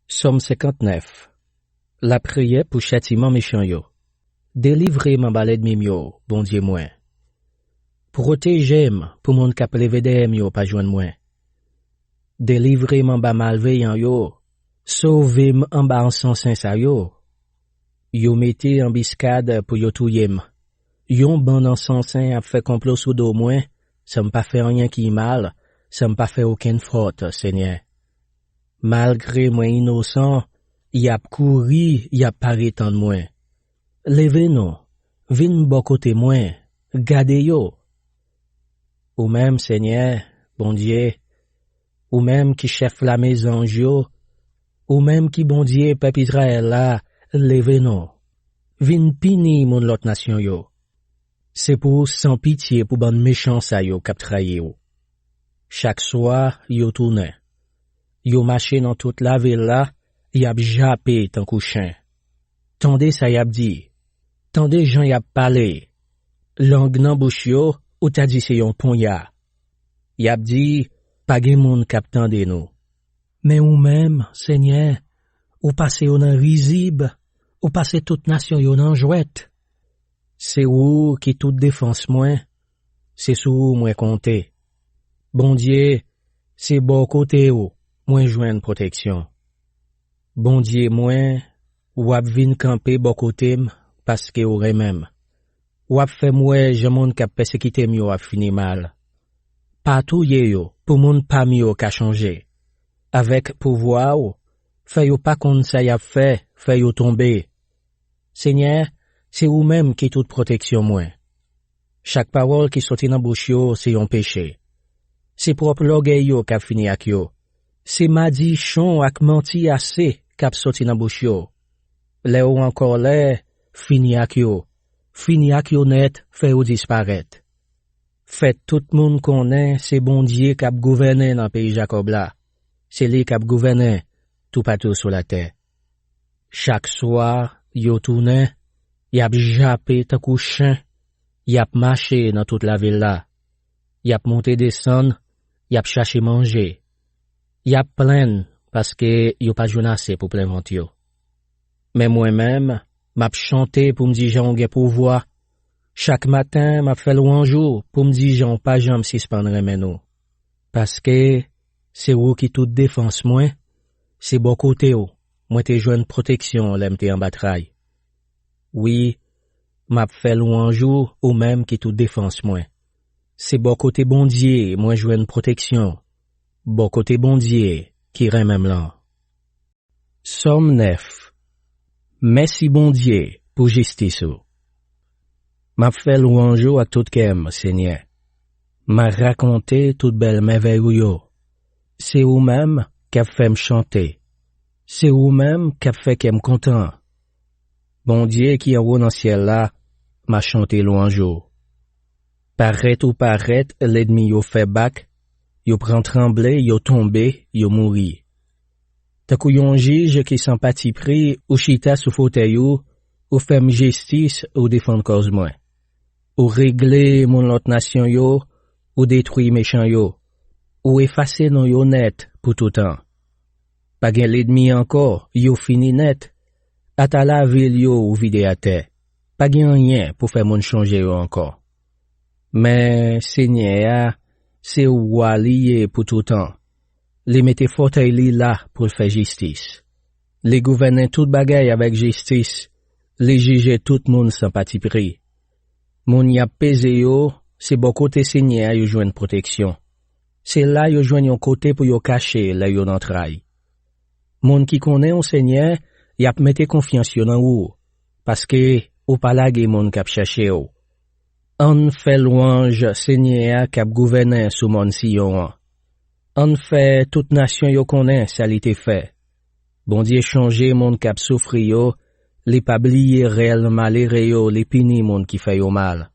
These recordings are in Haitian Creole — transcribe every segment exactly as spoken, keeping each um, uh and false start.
Sòm senkantnèf. Lapriyè pou chatiman mechan yo. Delivre m anba lènmi m yo, Bondye mwen. Pwoteje m pou moun k ap leve dèyè m yo pa jwenn mwen. Delivre m anba malveyan yo. Sove m anba ansansen sa yo. Yo mete anbiskad pou yo touye m. Yon bann ansansen ap fè konplo sou do mwen, san m pa fè anyen ki mal, san m pa fè okenn fòt, Senyè. Malgre mwen inosan, y ap kouri, y ap pare tann mwen. Leve nou, vin bò kote mwen, gade yo. Ou menm, Senyè, Bondye, ou menm ki chèf lame zanj yo, ou menm ki Bondye pèp Izrayèl la, leve nou. Vin pini moun lòt nasyon yo. Se pou w san pitye pou bann mechan sa yo k ap trayi w. Chak swa, yo tounen. Yo mache nan tout lavil la, y ap jape tankou chen. Tande sa y ap di. Tande jan y ap pale. Lang nan bouch yo, ou ta di se yon ponya. Y ap di, pa gen moun k ap tande nou. Men ou menm, Senyè, ou pase yo nan rizib, ou pase tout nasyon yo nan jwèt. Se ou ki tout defans mwen, se sou ou mwen konte. Bondye, se bò kote w mwen jwenn pwoteksyon. Bondye mwen, w ap vin kanpe bò kote m paske w renmen m. W ap fè m wè jan moun k ap pèsekite m yo ap fini mal. Pa touye yo pou moun pa m yo ka chonje. Avèk pouvwa w, fè yo pa konn sa y ap fè, fè yo tonbe. Senyè, se ou menm ki tout pwoteksyon mwen. Chak pawòl ki soti nan bouch yo se yon peche. Se pwòp lògèy yo k ap fini ak yo. Se madichon ak manti ase k ap soti nan bouch yo. Lè w an kòlè, fini ak yo. Fini ak yo nèt, fè yo disparèt. Fè tout moun konnen se Bondye k ap gouvènen nan peyi Jakòb la. Se li k ap gouvènen toupatou sou latè. Chak swa, yo tounen, y ap jape tankou chen, y ap mache nan tout lavil la. Y ap monte desann, y ap chache manje. Y ap plenn paske yo pa jwenn ase pou plen vant yo. Men mwen menm, m ap chante pou m di jan w gen pouvwa. Chak maten, m ap fè lwanj ou pou m di jan w pa janm sispann renmen nou. Paske se ou ki tout defans mwen, se bò kote w mwen te jwenn pwoteksyon lè m te anba tray. Wi, m ap fè lwanj ou, ou menm ki tout defans mwen. Se bò kote Bondye mwen jwenn pwoteksyon, bò kote Bondye ki renmen m lan. Sòm nèf. Mèsi Bondye pou jistis ou. M ap fè lwanj ou ak tout kè m, Senyè. M a rakonte tout bèl mèvèy ou yo. Se ou menm k ap fè m chante. Se ou menm k ap fè kè m kontan. Bondye ki anwo nan syèl la, m a chante lwanj ou. Parèt ou parèt, lènmi yo fè bak, yo pran tranble, yo tonbe, yo mouri. Tankou yon jij ki san patipri, ou chita sou fotèy ou, ou fè m jistis, ou defann kòz mwen. Ou regle moun lòt nasyon yo, ou detwi mechan yo, ou efase non yo nèt pou toutan. Pa gen lènmi ankò, yo fini nèt. Ata lavil yo ou vide atè. Pa gen anyen pou fè moun chonje yo ankò. Men Senyè a, se wa li ye pou toutan. Li mete fòtèy li la pou l fè jistis. Li gouvènen tout bagay avèk jistis. Li jije tout moun san patipri. Moun y ap peze yo, se bò kote Senyè a yo jwenn pwoteksyon. Se la yo jwenn yon kote pou yo kache lè yo nan tray. Moun ki konnen w, Senyè, y ap mete konfyans yo nan ou, paske ou pa lage moun k ap chèche w. Ann fè lwanj Senyè a k ap gouvènen sou mòn Siyon an. Ann fè tout nasyon yo konnen sa li te fè. Bondye chonje moun k ap soufri yo, li pa bliye rèl malere yo, li pini moun ki fè yo mal.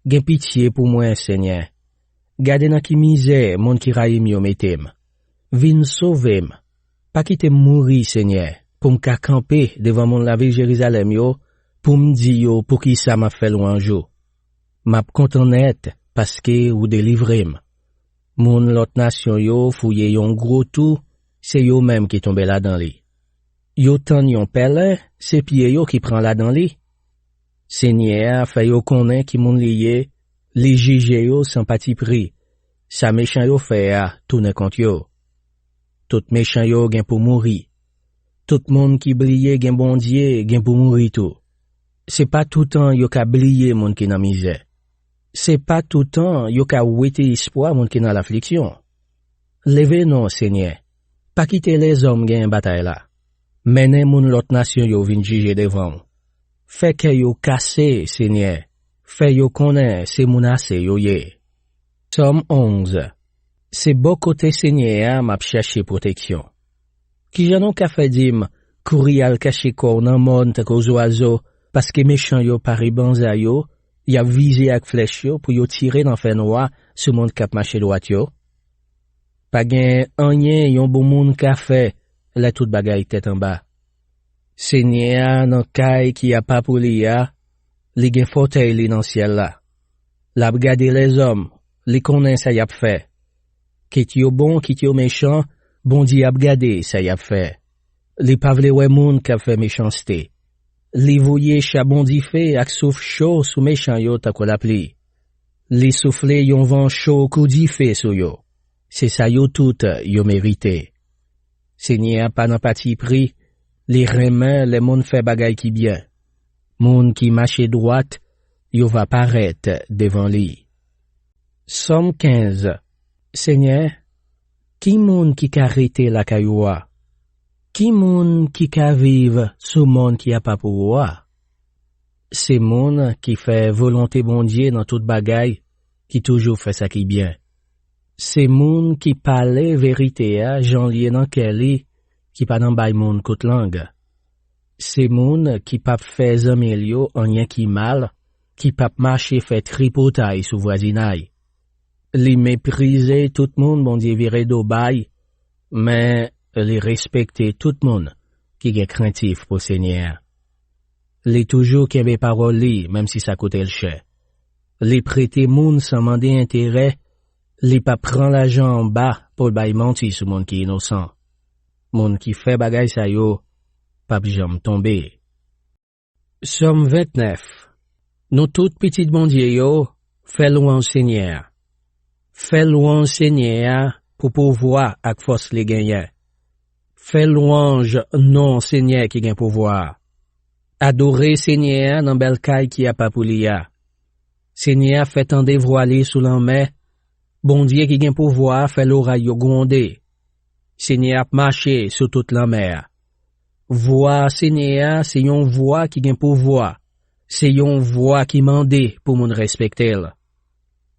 Gen pitye pou mwen, Senyè. Gade nan ki mizè moun ki rayi m yo mete m. Vin sove m. Pa kite m mouri, Senyè, pou m ka kanpe devan moun lavil Jerizalèm yo, pou m di yo poukisa m ap fè lwanj ou. M ap kontan nèt paske ou delivre m. Moun lòt nasyon yo fouye yon gwo tou, se yo menm ki tonbe ladan li. Yo tann yon pèlen, se pye yo ki pran ladan li. Senyè a fè yo konnen ki moun li ye, li jije yo san patipri. Sa mechan yo fè a tounen kont yo. Tout mechan yo gen pou mouri. Tout moun ki bliye gen Bondye gen pou mouri tou. Se pa toutan yo ka bliye moun ki nan mizè. Se pa toutan yo ka wete espwa moun ki nan lafliksyon. Leve non, Senyè. Pa kite lèzòm genyen batay la. Mennen moun lòt nasyon yo vin jije devan w. Fè kè yo kase, Senyè. Fè yo konnen se moun ase yo ye. Sòm onz. Se bò kote Senyè a m ap chèche pwoteksyon. Kijan nou ka fè di m, kouri al kache kò w nan mòn tankou zwazo, paske mechan yo pare banza yo, y ap vize ak flèch yo pou yo tire nan fènwa sou moun k ap mache dwat yo? Pa gen anyen yon bon moun ka fè lè tout bagay tèt anba. Senyè a nan kay ki apa pou li a, li gen fòtèy li nan syèl la. L ap gade lèzòm, li konnen sa y ap fè. Kit yo bon, kit yo mechan, Bondye ap gade sa y ap fè. Li pa vle wè moun k ap fè mechanste. Li voye chabon dife ak souf cho sou mechan yo tankou lapli. Li soufle yon van cho kou dife sou yo. Se sa yo tout yo merite. Senyè a pa nan patipri, li renmen lè moun fè bagay ki byen. Moun ki mache dwat, yo va parèt devan li. Sòm kenz. Senyè, ki moun ki ka rete lakay ou a? Ki moun ki ka viv sou mòn ki apa pou ou a? Se moun ki fè volonte Bondye nan tout bagay, ki toujou fè sa ki byen. Se moun ki pale verite a jan l ye nan kè li, ki pa nan bay moun kout lang. Se moun ki p ap fè zanmi l yo anyen ki mal, ki p ap mache fè tripotay sou vwazinay. Li meprize tout moun Bondye vire do bay, men li respekte tout moun ki gen krentif pou Senyè a. Li toujou kenbe pawòl li, menm si sa koute l chè. Li prete moun san mande enterè, li pa pran lajan anba pou l bay manti sou moun ki inosan. Moun ki fè bagay sa yo p ap janm tonbe. Sòm vennèf. Nou tout pitit Bondye yo, fè lwanj Senyè a. Fè lwanj Senyè a pou pouvwa ak fòs li genyen. Fè lwanj non Senyè ki gen pouvwa a. Adore Senyè a nan bèl kay ki apa pou li a. Senyè a fè tande vwa li sou lanmè. Bondye ki gen pouvwa a fè loray yo gwonde. Senyè a ap mache sou tout lanmè a. Vwa Senyè a se yon vwa ki gen pouvwa. Se yon vwa ki mande pou moun respekte l.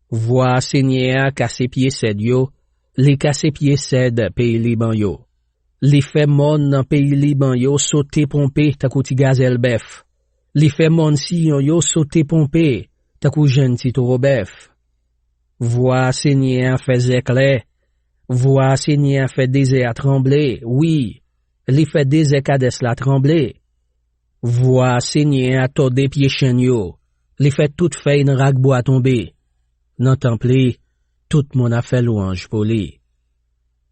Vwa Senyè a kase pye sèd yo, li kase pye sèd peyi Liban yo. Li fè mòn nan peyi Liban yo sote ponpe tankou ti gazèl bèf. Li fè mòn Siyon yo sote ponpe tankou jenn ti towo bèf. Vwa Senyè a fè zèklè. Vwa Senyè a fè dezè a tranble. Wi, li fè dezè Kadès la tranble. Vwa Senyè a tòde pye chenn yo. Li fè tout fèy nan rakbwa tonbe. Nan tanp li, tout moun ap fè lwanj pou li.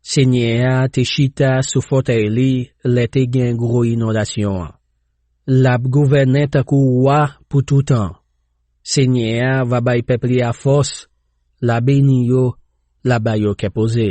Senyè a te chita sou fòtèy li lè te gen gwo inondasyon an. L ap gouvènen tankou wa pou toutan. Senyè a va bay pèp li a fòs, l a beni yo, l a ba yo kè poze.